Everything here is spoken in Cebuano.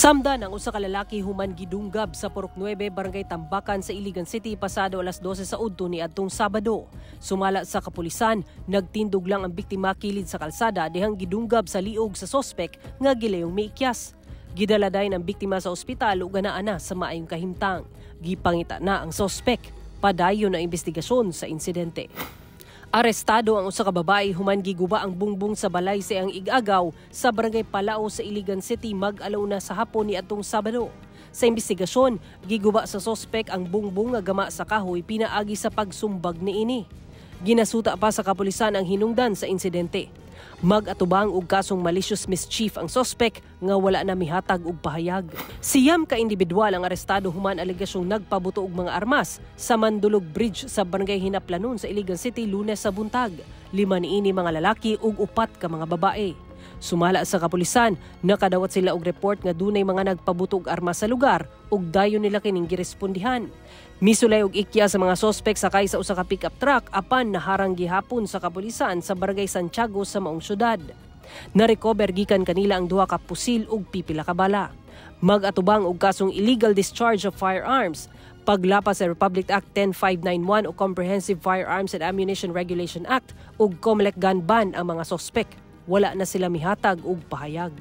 Samdan ang usa ka lalaki human gidunggab sa Purok 9, Barangay Tambakan sa Iligan City pasado alas 12 sa udto ni adtong Sabado. Sumala sa kapulisan, nagtindog lang ang biktima kilid sa kalsada dihang gidunggab sa liog sa sospek nga gilayong miikyas. Gidala dayon ang biktima sa ospital ug anaa na sa maayong kahimtang. Gipangita na ang sospek. Padayon ang investigasyon sa insidente. Arestado ang usa ka babae human giguba ang bungbong sa balay sa iyang igagaw sa Barangay Palao sa Iligan City mag-alauna sa hapon ni adtong Sabado. Sa investigasyon, giguba sa sospek ang bungbong nga gama sa kahoy pinaagi sa pagsumbag niini. Ginasuta pa sa kapulisan ang hinungdan sa insidente. Mag-atubang og kasong malicious mischief ang sospek nga wala na mihatag og pahayag. 9 ka individual ang arestado human alegasyong nagpabuto og mga armas sa Mandulog Bridge sa Barangay Hinaplanon sa Iligan City Lunes sa buntag. 5 niini mga lalaki ug 4 ka mga babae. Sumala sa kapulisan, nakadawat sila og report nga dunay mga nagpabuto og armas sa lugar ug dayon nila kining girespondihan. Misulay og ikya sa mga sospek sakay sa usa ka pickup truck apan naharang gihapon sa kapulisan sa Barangay Santiago sa maong syudad. Narecover gikan kanila ang duha ka pusil ug pipila ka bala. Mag-atubang og kasong illegal discharge of firearms, paglapas sa Republic Act 10591 o Comprehensive Firearms and Ammunition Regulation Act ug COMELEC gun ban ang mga sospek. Wala na sila mihatag og pahayag.